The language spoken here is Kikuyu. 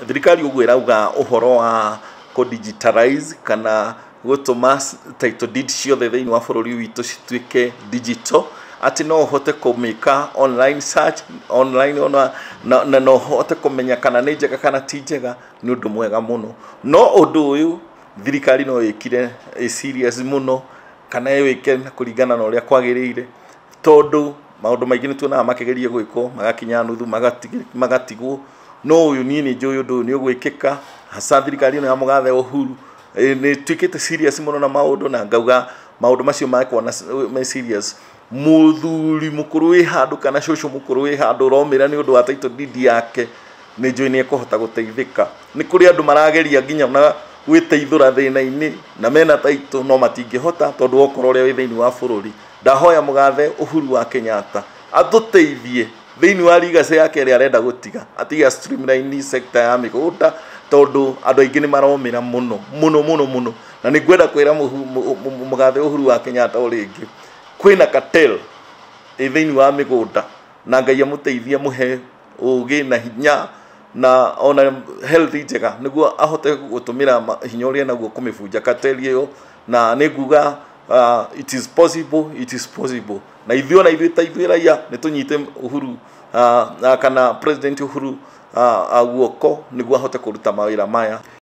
Thirikari ũguo ĩrauga ũhoro wa kũ digitalize kana gũtũma title deed ciothe thĩinĩ wa bũrũri witũ cituĩke digital, atĩ no ũhote kũmĩka online search online ona na no ũhote kũmenya kana nĩ njega kana ti njega, nĩ ũndũ mwega mũno. No ũndũ ũyũ thirikari no ĩkire ĩ serious mũno kana ĩwĩke kũringana na ũrĩa kwagĩrĩire, tondũ maũndũ maingĩ nĩ tuonaga makĩgeria gwĩkwo magakinya nuthu magatigwo. No ũyũ niĩ nĩ njũĩ ũndũ ũyũ nĩ ũgwĩkĩka, hasa thirikari ĩno ya mũgathe Uhuru nĩ ĩtuĩkĩte serious mũno na maũndũ, na ngauga maũndũ macio mekwo na me serious. Mũthuri mũkũrũ wĩ handũ kana cũcũ mũkũrũ wĩ handũ ũromĩra nĩ ũndũ wa title deed yake, nĩ njũĩ nĩ ekũhota gũteithĩka. Nĩ kũrĩ andũ marageria nginya na gwĩteithũra thĩna-inĩ na mena title no matingĩhota tondũ wokorwo ũrĩa wĩ thĩinĩ wa bũrũri. Ndahoya mũgathe Uhuru wa Kenyatta atũteithie thĩinĩ wa legacy yake ĩrĩa arenda gũtiga, atige streamline sector ya mĩgũnda, tondũ andũ aingĩ nĩ maromĩra mũno mũno mũno mũno. Na nĩ ngwenda kwĩra mũgathe Uhuru wa Kenyatta o rĩngĩ, kwĩna cartel ĩ thĩinĩ wa mĩgũnda, na Ngai amũteithie mũhe ũgĩ na hinya na ona health njega nĩguo ahote gũtũmĩra hinya ũrĩa naguo kũmĩbunja cartel ĩyo. Na nĩ nguga it is possible, it is possible. Na ithuĩ ona ithuĩ ta ithuĩ raia nĩ tũnyite Uhuru kana President Uhuru guoko nĩguo ahote kũruta mawĩra maya.